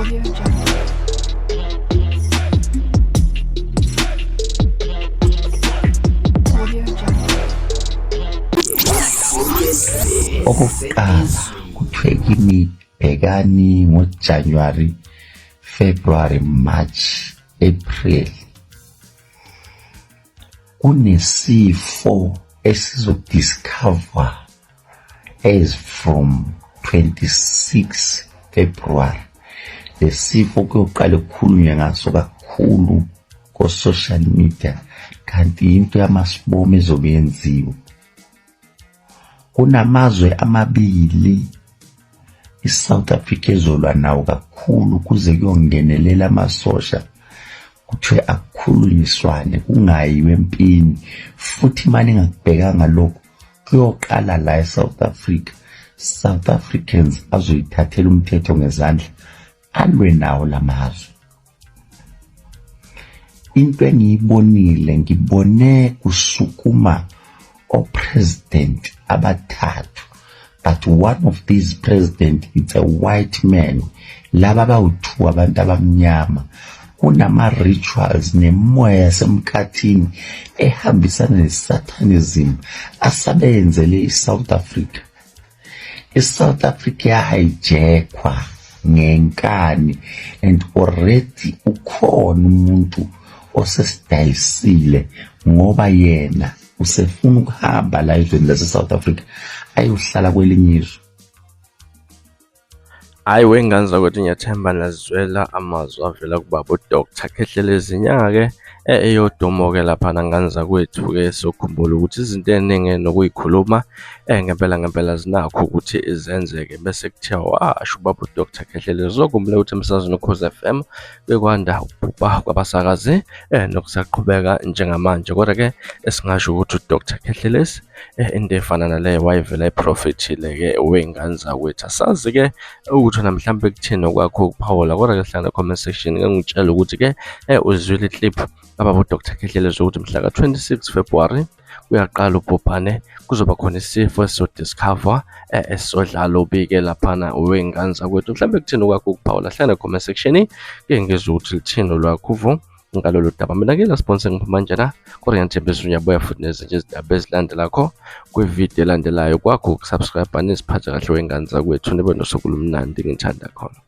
Audio Jungle. Audio Jungle. Okokuqala kuthiwe kimi bhekani ngoJanuary, February, March, April kunesifo esizodiscover as from 26 February. Lesifo kuyoqala kukhulunywe ngaso kakhulu ko-social media, kanti into yamasibomu ezobe yenziwe. Kunamazwe amabili iSouth Africa ezolwa nawo kakhulu kuze kuyongenelela amasosha, kuthiwe akukhulunyiswane kungayiwe empini, futhi imali engakubhekanga lokho kuyoqala la eSouth Africa. South Africans azoyithathela umthetho ngezandla alwe nawo lamazwe. Into engiyibonile, ngibone kusukuma opresident abathathu, but one of these president, it's a white man. Laba bawu-two abantu abamnyama. Kunama-rituals nemoya yasemkhathini ehambisana ne-satanism asabeyenzele i-South Africa. I-South Africa yahijackwa ngenkani, and already ukhona umuntu osesidayisile ngoba yena usefuna ukuhamba la ezweni lase-South Africa ayohlala kwelinye izwe. Hhayi wey'ngane zakwethu, ngiyathemba niyazizwela amazwi avela kubaba uDr Khehlelezi. Inyanga-ke eyodumo-ke laphana ngane zakwethu-ke, sokhumbula ukuthi izinto ey'ningi nokuyikhuluma ngempela ngempela zinakho ukuthi zenzeke, bese kuthiwa washo ubaba uDr Khehlelezi. Uzokhumbula ukuthi emsakazweni Ukhozi FM bekwanda ukubhubha kwabasakazi nokusaqhubeka njengamanje, kodwa-ke esingasho ukuthi uDr Khehlelezi into efana naleyo wayevela eprofethile-ke wey'ngane zakwethu. Asazi-ke ukuthi wena mhlawumbe kuthini okwakho ukuphawula, kodwa-ke hlala comment section ke ngitshele ukuthi-ke uzwile iclip kababa uDr Khehlelezi ukuthi mhla ka-26 February kuyaqala ubhubhane, kuzoba khona isifo esizodiscover esizodlala ubike laphana wey'ngane zakwethu. Mhlawumbe kuthini okwakho ukuphawula, hlala comment section ke ngizwe ukuthi lithini olwakho uvo ngalolu daba. Mina-ke la sponsor ngiphuma njena, kodwa ngiyathembisa uyabuya futhi nezinye izindaba ezilandelakho kwividiyo elandelayo. Kwakho ukusubscribe, niziphathe kahle wey'ngane zakwethu, nibe nosuku olumnandi ngithanda khona.